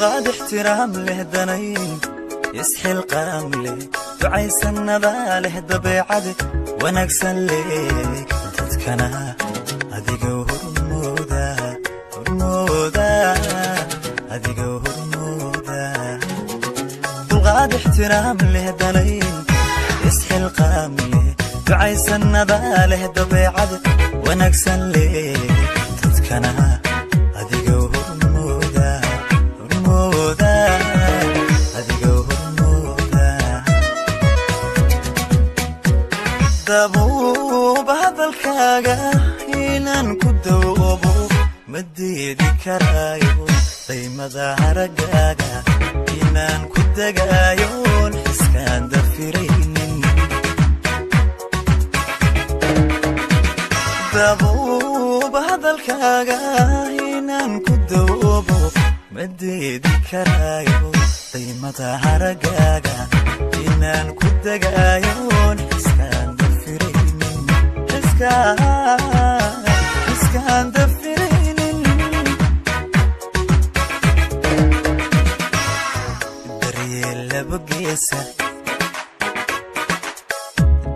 Dulqaad ixtiraam leh danayn isxilqaam leh ducaysanada leh dabeecad wanaagsan leh dadkana adiga hormooda hormooda adiga hormooda. Dulqaad ixtiraam leh danayn isxilqaam leh ducaysanada leh dabeecad wanaagsan leh dadkana adiga hormooda hormooda adiga hormooda. Dabuub hadalkaaga inaan ku dawoobo ma diidi karaayo daymada haragaaga inaan ku degaayoon xiskaan dafiraynin. Dabuub hadalkaaga inaan ku dawoobo ma diidi karaayo daymada haragaaga inaan ku degaayoon xiskaan dafiraynin xiskaan dafiraynin. Daryeel laba geesa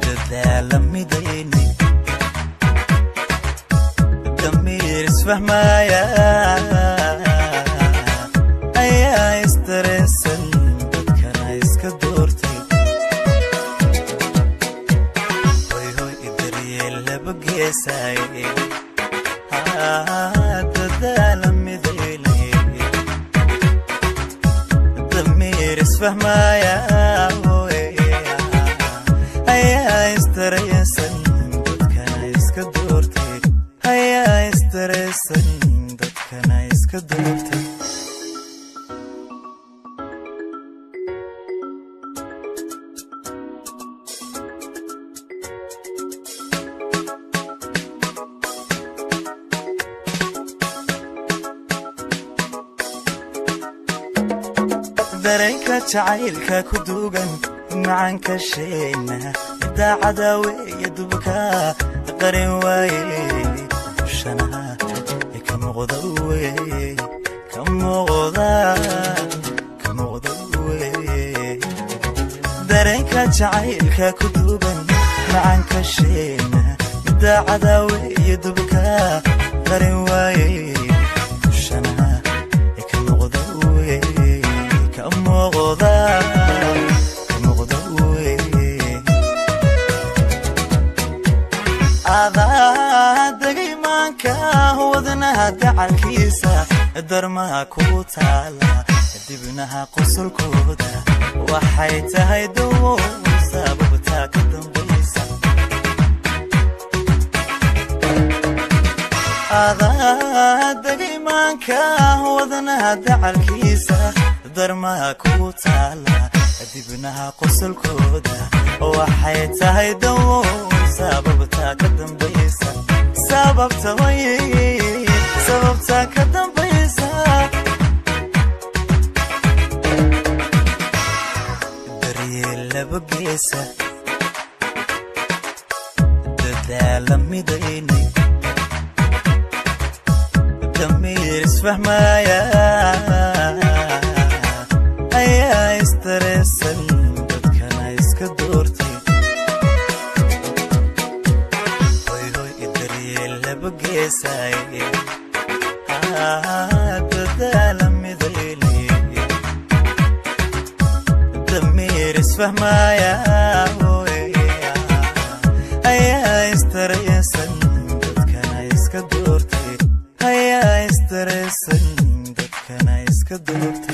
dadaala midayni damiir isfahmaya ayaa isdareensan dadkana iska doortay. Hoy hoy daryeel laba geesay dadaala midayni damiir isfahmaya ayaa isdareensan dadkana iska doortay ayaa isdareensan dadkana iska doortay. Dareenka jacaylka ku duugan macanka sheena daacada weeye dubka qarin waaye dushana ka muuqda weye ka muuqda ka muuqda weye. Dareenka jacaylka ku duugan macanka sheena daacada weeye dubka qarin waaye dushana ka muuqda weye ka muuqda ka muuqda weye. Adaa degay maanka wadnaha dacalkiisa darmaha ku taala dibnaha qosolkooda waxay tahay dawo sababtaa ka dambaysa. Adaa degay maanka wadnaha dacalkiisa darmaha ku taala dibnaha qosolkooda waxay tahay dawo sababtaa ka dambaysa sababta way sababtaa ka dambaysa. Daryeel laba geesa dadaala midayni damiir isfahmaya ayaa isdareensan dadkana iska doortay. Hoy hoy daryeel laba geesay dadaala midayni damiir isfahmaya ayaa isdareensan dadkana iska doortay ayaa isdareensan dadkana iska doortay.